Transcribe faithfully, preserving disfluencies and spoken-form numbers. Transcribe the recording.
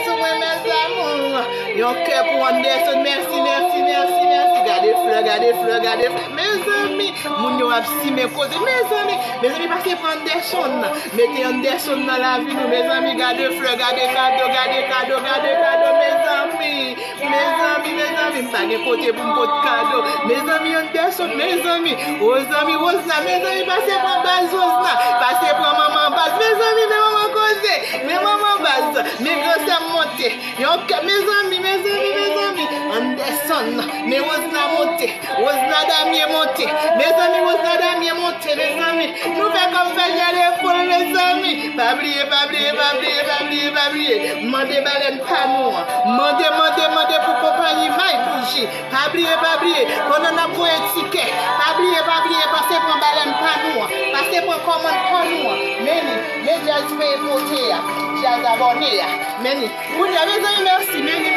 Sou mwen, mes amours. Yon kè pou Anderson. Mèsi, mèsi, mèsi, mèsi. Gade flè, gade flè, gade flè. Mezanmi, moun yo ap simen koze. Mezanmi, mezanmi, pase pran Anderson. Mete Anderson nan lavi nou. Mezanmi, gade flè, gade kado, gade kado, gade kado. Mezanmi, mezanmi, mezanmi, m pa gen kote pou m pot kado. Mezanmi, Anderson, mezanmi. Wozanmi, Wozna, mezanmi, pase pran baz Wozna. Pase pran manman baz. Mezanmi, men manman koze. Men manman baz. Men gran sè m monte. Yon kè, mezanmi, mezanmi, mezanmi. Anderson, men Wozna monte. Wozna Damien monte. Mezanmi, Wozna Damien monte, mezanmi. Nou fè kòm fè gade foul, mezanmi. Pa bliye, pa bliye, pa bliye, pa bliye, pa bliye. Mande balèn pa nou an. Mande, mande, mande pou konpayi May Bouji. Pa bliye, pa bliye. Pandan n ap voye tikè. Pa bliye, pa bliye. Pase pran balèn pa nou an. Pase pran kòmann pa nou an. Men li. Men djaz peye pote a. Djaz abòne a. Men li. Kounye a, mezanmi, mèsi. Men li.